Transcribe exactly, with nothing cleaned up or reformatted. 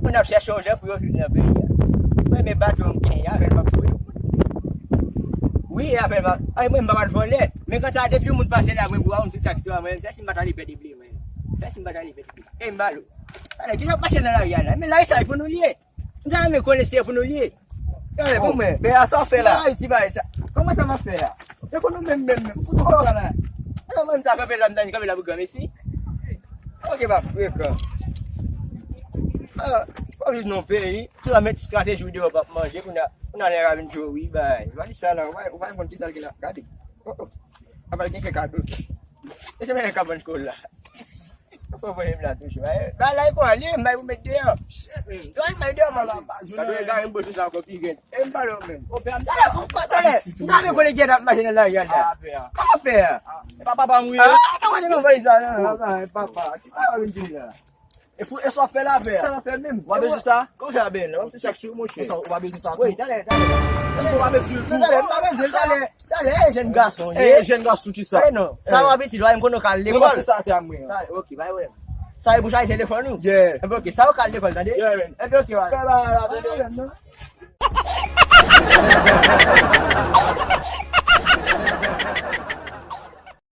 Moun ap chèche yon jan pou yo vin nan peyi a. Mwen, men bato m genyen, avè l m ap voye. Wi, avè l m ap, ay, mwen, m pa pral vòlè. Men kanta depi yon moun pase la, mwen, pou yon ti sak sou mwen, se si m pa t ale pèdi bli, mwen. Se si m pa t ale pèdi bli. E m balo. Talè, ki sa k pase nan lari a la? Men lari sa, e pou nou li ye. M ta renmen konnen si e pou nou li ye. Talè, bon, mwen. Men a sa w fè la? Ayiti, bagay sa. Kòman sa m ap fè la? E pou nou menm, menm, menm. Fout nou konsa la. E mwen, m ta kanpe la, m ta kanpe la pou granmesi. Ok, pa frekan. Ah, pa viv nan peyi, tou la met estrateji w deyò p ap manje, kounye a, kounye a lè a vin cho, wi, bay. Valiz sa la, ou pa, ou pa konn ki sa l gen la. Gade. Oh, oh. Apa l gen kèk kado. E se mèt kabann kola. Ou pa voye m la toujou. Bay, bay la, e pou ale, m bay pou met deyò. Shit, man. Yo, m bay deyò, mwen pa, pa, jounen. Gade, gade, m bosou sa ankò pi grenn. E m pale w menm. O pè a m talè, talè. M ta vle konnen kiyès ap mache nan lari a la. Ah, pè a. Kòman pè a? Ah, e pa papa m wi. Ah, kòman se nan valiz la, non, non, non, e papa. Ki papa vin di la? E fou, e sa w ap fè la, pè a? Sa w ap fè menm? W ap bezwen sa? Kòman sa ben la? W ap se chak jou, monchè. E sa, w pa bezwen sa tou? Wi, talè, talè. Èske w pa bezwen l tou? Talè, m pa bezwen l, talè. Talè, e jèn gason, e. E jèn gason ki sa? E non. Sa w ap iti, w pa menm konnen w ka al lekòl. Mwen pase sa atè a mwen. Talè, ok, bay wè. Sa e pou chaje telefòn ou? Yeah. Epi ok, sa yo ka al lekòl, tande? Yeah, man. Epi ok, wala. Fè bagay la, tande? Ah, non.